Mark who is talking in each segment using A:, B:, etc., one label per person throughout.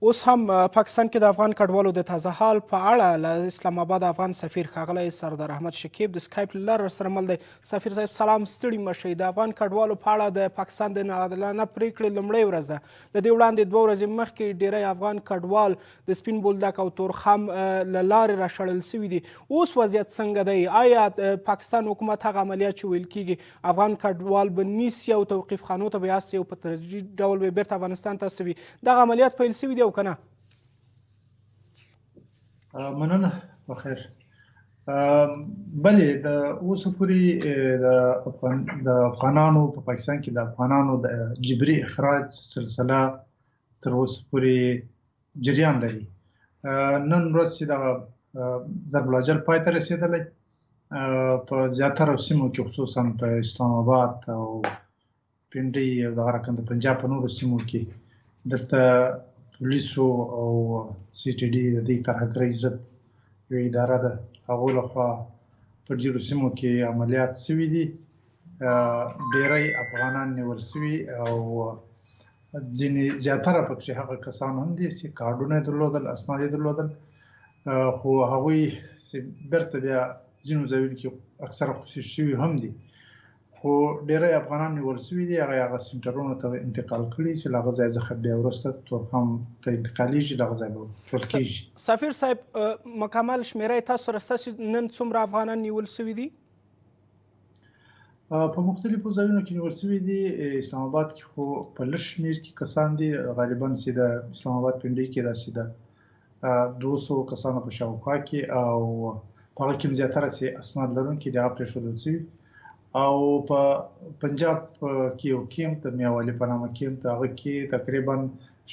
A: اوس هم پاکستان کې د افغان کډوالو د تازه حال په اړه له اسلام آباد افغان سفیر ښاغلی سردار احمد شکیب د سکایپ له لارې سره مل دی. سفیر صاحب سلام، ستړي مه شئ. د افغان کډوالو په اړه د پاکستان د ناعادلانه پرېکړې لومړۍ ورځ ده. له دې وړاندې 2 ورځې مخکې ډیری افغان کډوال د سپین بولدک او تورخم له لارې راشړل سوي دي. اوس وضعیت څنګه دی؟ آیا پاکستان حکومت هغه عملیات چې ویل کیږي افغان کډوال به نیسي او توقیف خانو ته به یې استوي او په تدریجي ډول به بیرته افغانستان ته استوي، دغه عملیات پیل سوي دي او که نه؟
B: مننه، بخیر. بله، د اوسه پورې د افغانانو په پاکستان کې د افغانانو د جبري اخراج سلسله تر اوسه پورې جریان لري. نن ورځ چې دغه ضرب العجل پای ته رسېدلی، په زیاتره سیمو کې، خصوصا په اسلام آباد او پنډۍ او دغه رقم د پنجاب په نورو سیمو کې، دلته پولیسو او سی ټي ډي، د دې ترهګرۍ ضد یوه اداره ده، هغو لخوا په ډیرو سیمو کې عملیات شوي دي. ډیری افغانان نیول شوي او ځینې زیاتره پکې هغه کسان هم دي چې کارډونه یې درلودل، اسناد یې درلودل، خو هغوی چې بیرته بیا ځینو ځایونو کې اکثره خوشي شوي هم دي، خو ډیری افغانان نیول شوي دي. هغه سنټرونو ته انتقال کړي چې له هغه ځای څخه بیا وروسته تورخم ته انتقالیږي، له هغه ځای به وړل کېږي.
A: سفیر صاحب، مکمل شمېره یې تاسو سره شته چې نن څومره افغانان نیول شوي دي؟
B: په مختلفو ځایونو کې نیول شوي دي. اسلام آباد کې خو په لږ شمېر کې کسان دي، غالبا چې د اسلام آباد پنډۍ کې داسې د 200 کسانو په شاوخوا کې، او په هغه کې زیاتره چې اسناد لرونکي دي هغه پرېښودل شوي. او په پنجاب کې یو کیمپ د میاوالي په نامه کیمپ د هغه کې تقریبا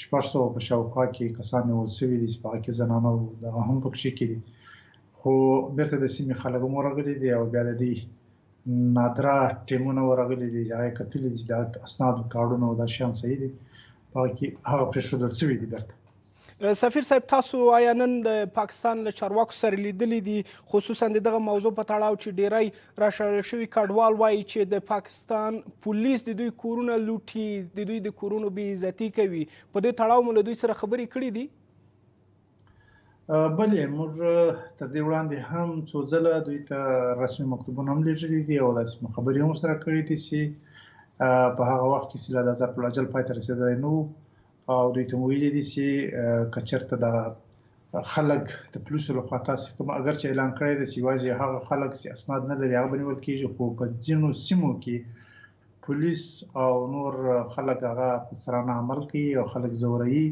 B: 600 په شاوخوا کې کسان نیول شوي دي چې په هغه کې زنانه او دغه هم پکښې کې دي، خو بیرته د سیمې خلک هم ورغلي دي او بیا د دوی نادرا ټیمونه ورغلي دي، هغه یې کتلي دي چې د اسنادو کارډونه او دا شیان صحیح دي، په هغه کې هغه پرېښودل شوي دي بیرته.
A: سفیر صاحب، تاسو آیا نن د پاکستان له چارواکو سره لیدلي دي، خصوصا د دغه موضوع په تړاو چې ډیری راشړل شوي کډوال وایي چې د پاکستان پولیس د دوی کورونه لوټي، د دوی د کورونو بې عزتي کوي، په دې تړاو مو له دوی سره خبرې کړې دي؟
B: بلې، موږ تر دې وړاندې هم څو ځله دوی ته رسمي مکتوبونه هم لېږلي دي او داسې مو خبرې هم ورسره کړې دي چې په هغه وخت کې چې لا د ضرب العجل پای ته رسېدلی نه و، او دوی ته مو ویلي دي چې که چېرته دغه خلک د پولیسو لخوا تاسو کوم اګر چې اعلان کړی دی چې یوازې هغه خلک چې اسناد نه لري هغه به نیول کېږي، خو په ځینو سیمو کې پولیس او نور خلک هغه خودسرانه عمل کوي او خلک ځوروي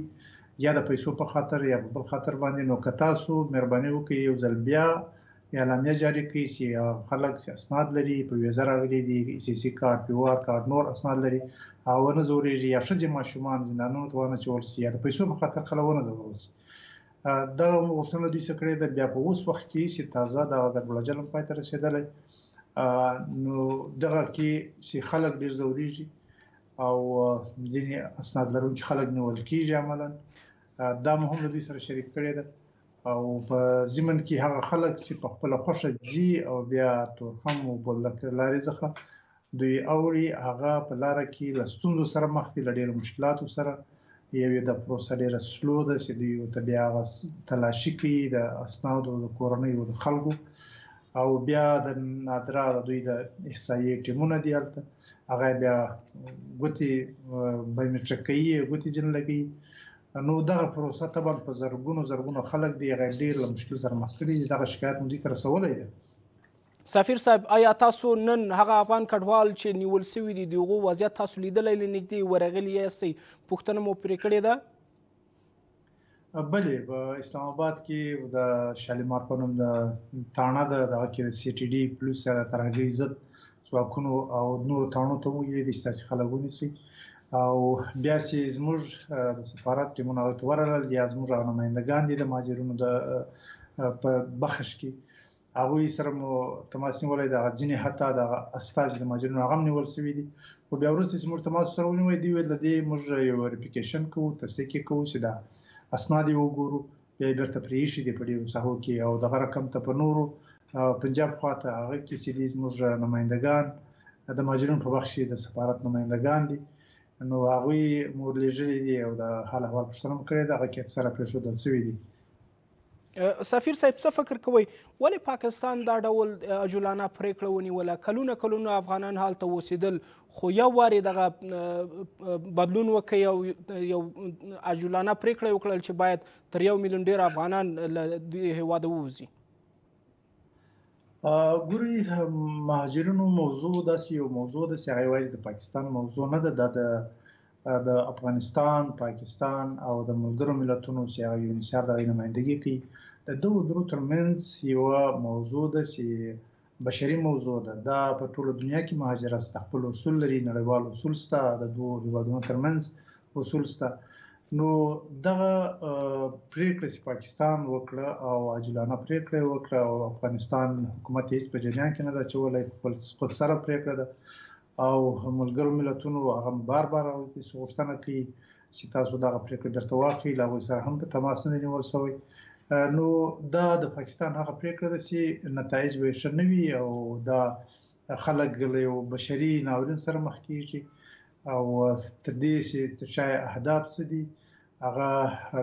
B: یا د پیسو په خاطر یا په بل خاطر باندې. نو که تاسو مهرباني وکړئ یو ځل بیا اعلامیه جاري کړئ چې خلک چې اسناد لري، په ویزه راغلي دي، سی سی کارت، پی آر کارت، نور اسناد لري، هغه ونه ځورېږي یا ښځې ماشومان زندانونو ته ونه چول شي یا د پیسو په خاطر خلک ونه ځورول شي. دغه مو غوښتنه دوی څخه کړې ده. بیا په اوس وخت کې چې تازه دغه ضرب العجل هم پای ته رسېدلی، نو دغه کې چې خلک ډېر ځورېږي او ځینې اسناد لرونکي خلک نیول کېږي عملاً، دا مو هم له دوی سره شریک کړې ده. او په ضمن کې هغه خلک چې په خپله خوښه ځي او بیا تورخم او بولدک لارې څخه دوی اوړي، هغه په لاره کې له ستونزو سره مخ دي، له ډېرو مشکلاتو سره. یو یې د پروسه ډېره سلو ده چې دوی ورته بیا هغه تلاشي کوي د اسنادو د کورنیو د خلکو، او بیا د نادرا د دوی د احصایې ټیمونه دي هلته، هغه بیا ګوتې بایومټریک کوي، ګوتې ځینې لګوي. نو دغه پروسه طبعا په زرګونو زرګونو خلک دي، هغه ډېر له مشکل سره مخ کړي دي. دغه شکایت مو دوی ته رسولی دی.
A: سفیر صاحب، آیا تاسو نن هغه افغان کډوال چې نیول شوي دي د هغو وضعیت تاسو لیدلی، له نږدې ورغلي یاستئ، پوښتنه مو پرې کړې ده؟
B: بلې، په اسلام آباد کې د شالیمار په نوم د تاڼه ده، دغه کې د سی ټي ډي پولیس یا د ترهګرۍ ضد ځواکونو او نورو تاڼو ته ویلي دي چې تاسې خلک ونیسئ، او بیا چې زموږ د سفارت ټیمونه هغوی ته ورغلل یا زموږ هغه نمایندګان دي د مهاجرینو د په بخش کې، هغوی سره مو تماس نیولی، دغه ځینې حتی دغه استازي د مهاجرینو هغه هم نیول شوي دي. خو بیا وروسته چې موږ تماس سره ونیوی، دوی ویل له دې موږ یو وریفیکیشن کوو، تصدیق یې کوو چې دا اسناد یې وګورو، بیا یې بېرته پرې ایښي دي په ډېرو ساحو کې. او دغه رقم ته په نورو پنجاب خواته هغه کې چې دي زموږ نمایندګان د مهاجرینو په بخش کې د سفارت نمایندګان دي، نو هغوی مور لېږلي دي او د حال احوال پوښتنه مو کړې ده، هغه کې اکثره پرېښودل شوي دي.
A: سفیر صاحب، څه فکر کوئ، ولې پاکستان دا ډول عجولانه پرېکړه ونیوله؟ کلونه کلونه افغانان هلته اوسېدل، خو یو وار یې دغه بدلون وکړ او یو عجولانه پرېکړه یې وکړل چې باید تر 1 میلیون ډېر افغانان له دې هېواده ووځي.
B: ګورئ، مهاجرینو موضوع داسې یو موضوع ده چې هغه یوازې د پاکستان موضوع نه ده. دا د افغانستان، پاکستان او د ملګرو ملتونو چې هغه یونیسف د هغې نمایندګي کوي، د دغو درو ترمنځ یوه موضوع ده چې بشري موضوع ده. دا په ټوله دنیا کې مهاجرت شته، خپل اصول لري، نړیوال اصول شته، د دوو هیوادونو ترمنځ اصول شته. نو دغه پریکړه چې پاکستان وکړه او عاجلانه پریکړه یې وکړه او افغانستان حکومت هیڅ په جریان کې نه ده اچولی، خپل خود سره پریکړه ده او ملګرو ملتونو هغه بار بار هغوی غوښتنه کوي چې تاسو دغه پریکړه بیرته واخلئ، له هغوی سره هم په تماس نه دی نیول شوی. نو دا د پاکستان هغه پریکړه ده چې نتایج به یې ښه نه وي او دا خلک له یو بشري ناورین سره مخ کیږي او تر دې چې تر شا یې اهداف څه دي، هغه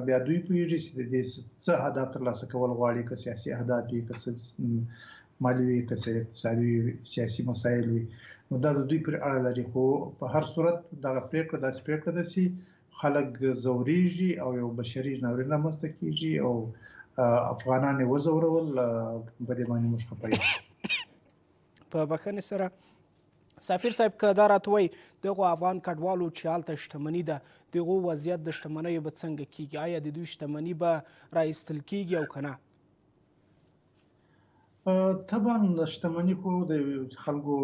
B: بیا دوی پوهیږي چې د دې څه اهداف ترلاسه کول غواړي، که سیاسي اهداف وي، که څه مالي وي، که څه اقتصادي وي، سیاسي مسایل وي، نو دا د دوی پر اړه لري. خو په هر صورت دغه پریکړه داسې پریکړه ده چې خلک ځورېږي او یو بشري ناورین رامنځته کیږي او افغانان یې وځورول. په دې باندې موږ خپه یو.
A: په بخښنې سره سفیر صاحب، که دا راته وایي، دغو افغان کډوالو چې هلته شتمني ده، دغو وضعیت د شتمنیو به څنګه کیږي؟ آیا د دوی شتمني به را ایستل کیږي او که نه؟
B: طبعا شتمني خو د خلکو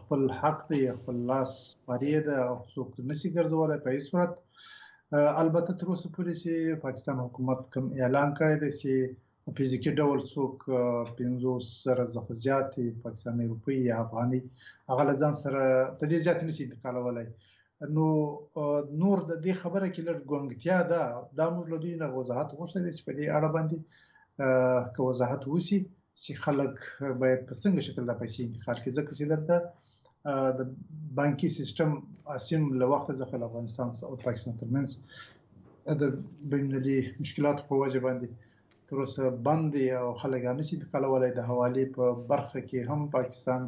B: خپل حق دی، خپل لاس پرې ده او څوک نشي ګرځولای په هیڅ صورت. البته تر اوسه پورې چې پاکستان حکومت کوم اعلان کړی دی چې په فزیکي ډول څوک 50,000 څخه زیاتې پاکستاني روپۍ یا افغانۍ هغه له ځان سره د دې زیاتې نشي انتقالولای. نو نور د دې خبره کې لږ ګونګتیا ده. دا موږ له دوی نه وضاحت غوښتی دی چې په دې اړه باندې که وضاحت وشي چې خلک باید په څنګه شکل دا پیسې انتقال کړي، ځکه چې دلته د بانکي سیستم اسیم له وخته څخه له افغانستان او پاکستان ترمنځ د بین المللي مشکلاتو په وجه باندې تر اوسه بند دی او خلک یې نشي انتقالولی. د حوالې په برخه کې هم پاکستان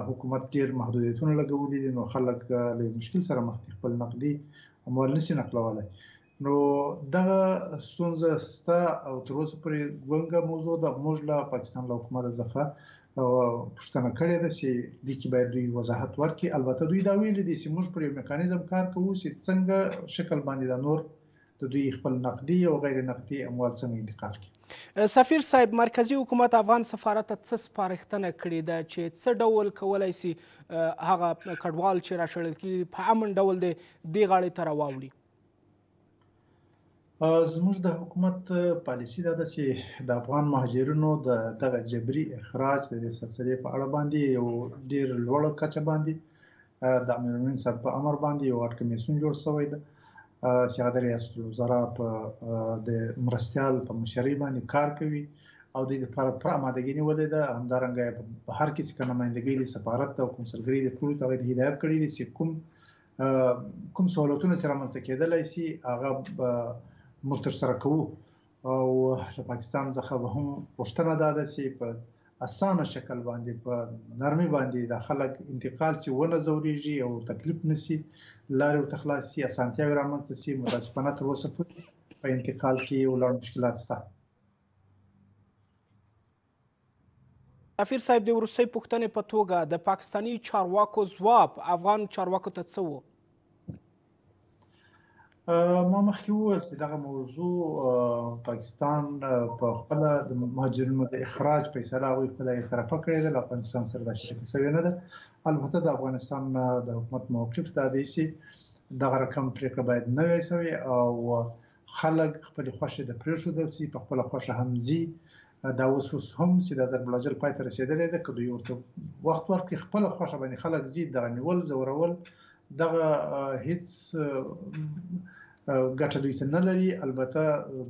B: حکومت ډیر محدودیتونه لګولي دي، نو خلک له مشکل سره مخ دي، خپل نقدي اموال نشي نقلولی. نو دغه ستونزه سته او تر اوسه پورې ګونګه موضوع ده. موږ له پاکستان له حکومت څخه پوښتنه کړې ده چې دې کې باید دوی وضاحت ورکړي. البته دوی دا ویلي دي چې موږ پر یو میکانیزم کار کوو چې څنګه شکل باندې دا نور د دوی خپل نقدي او غیر نقدي اموال څنګه انتقال کړي.
A: سفیر صاحب، مرکزي حکومت افغان سفارت ته څه سپارښتنه کړې ده چې څه ډول کولای سي هغه کډوال چې راشړل کیږي په امن ډول دې دې غاړې ته راواوړي؟
B: زموږ د حکومت پالیسي دا ده چې د افغان مهاجرینو د دغه جبري اخراج د دې سلسلې په اړه باندې یو ډیر لوړه کچه باندې د امیرالمؤمنین صاحب په امر باندې یو غټ کمیسیون جوړ شوی دی چې هغه د ریاست الوزرا په د مرستیال په مشرۍ باندې کار کوي او دوی لپاره پوره امادګي نیولې ده. همدارنګه په هر کې چې کوم نمایندګۍ دي، سفارت او کنسلګري دي، ټولو ته هغوی هدایت کړی دی چې کوم کوم سهولتونه چې رامنځته کېدلی شي، هغه به موږ ترسره کوو. او له پاکستان څخه به هم غوښتنه دا ده چې په اسانه شکل باندې، په نرمي باندې د خلک انتقال چې ونه ځورېږي او تکلیف نشي، لارې ورته خلاص شي، اسانتیاوې رامنځته شي. متاسفانه تر اوسه پورې په انتقال کې یو لړ مشکلات شته.
A: سفیر صاحب، د وروستۍ پوښتنې په توګه، د پاکستاني چارواکو ځواب افغان چارواکو ته څه وو؟
B: ما مخکې وویل چې دغه موضوع پاکستان په خپل د مهاجرینو د اخراج فیصله هغوی خپله اعترافه کړې ده، له افغانستان سره دا شریکه شوې نه ده. البته د افغانستان د حکومت موقف دا دی چې دغه رقم پرېکړه باید نه وای شوې او خلک خپلې خوښې د پرېښودل شي، په خپله خوښه هم ځي. دا اوس اوس هم چې دا ضرب الاجل پای ته رسېدلی ده، که دوی ورته وخت ورکړي، خپله خوښه باندې خلک ځي. دغه نیول، ځورول، دغه هیڅ ګټه دوی ته نه لري. البته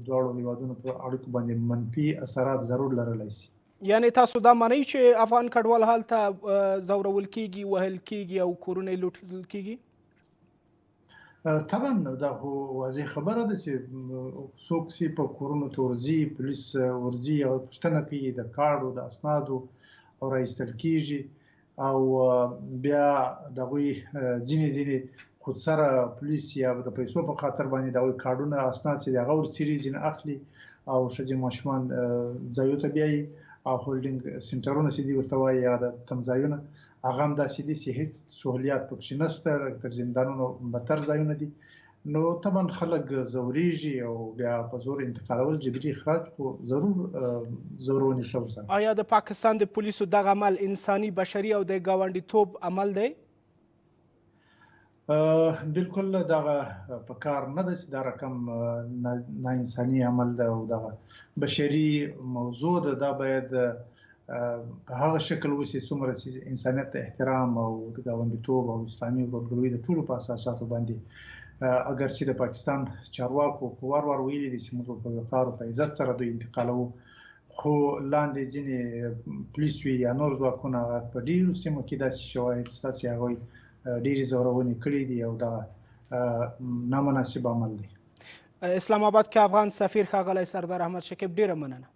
B: دواړو هیوادونو په اړیکو باندې منفي اثرات ضرور لرلی شي.
A: یعنی تاسو دا منئ چې افغان کډوال هلته ځورول کیږي، وهل کیږي او کورونه یې لوټل کیږي؟
B: طبعا دا خو واضح خبره ده چې څوک چې په کورونو ته ورځي، پولیس ورځي او پوښتنه کوي د کارډو د اسنادو او را ایستل کیږي او بیا د هغوی ځینې ځینې خودسره پولیس یا د پیسو په خاطر باندې د هغوی کارډونه اسناد چې هغه ورڅیري، ځینې اخلي او ښځې ماشومان ځایو ته بیایي او هولډینګ سنټرونه چې دي ورته وایي یا د تمځایونه، هغه هم داسې دي چې هیڅ سهولیات پکې نشته، تر زندانونو بدتر ځایونه دي. نو طبعا خلک ځورېږي او بیا په زور انتقالول، جبري اخراج خو ضرور ځورونې ښه ورسره.
A: آیا د پاکستان د پولیسو دغه عمل انساني، بشري او د ګاونډیتوب عمل دی؟
B: بالکل دغه په کار نه ده چې دا رقم نا انساني عمل ده او دغه بشري موضوع ده. دا باید په هغه شکل وشي څومره چې انسانیت ته احترام او د ګاونډیتوب او اسلامي ورورګلوۍ د ټولو په اساساتو باندې. اګر چې د پاکستان چارواکو په وار وار ویلي دي چې موږ په وقار او په عزت سره دوی انتقالوو، خو لاندې ځینې پولیس وي یا نور ځواکونه په ډیرو سیمو کې داسې شواهد شته چې هغوی ډېرې ځورونې کړې دي او دغه نامناسب عمل دی.
A: اسلام آباد کې افغان سفیر ښاغلی سردار احمد شکیب، ډیره مننه.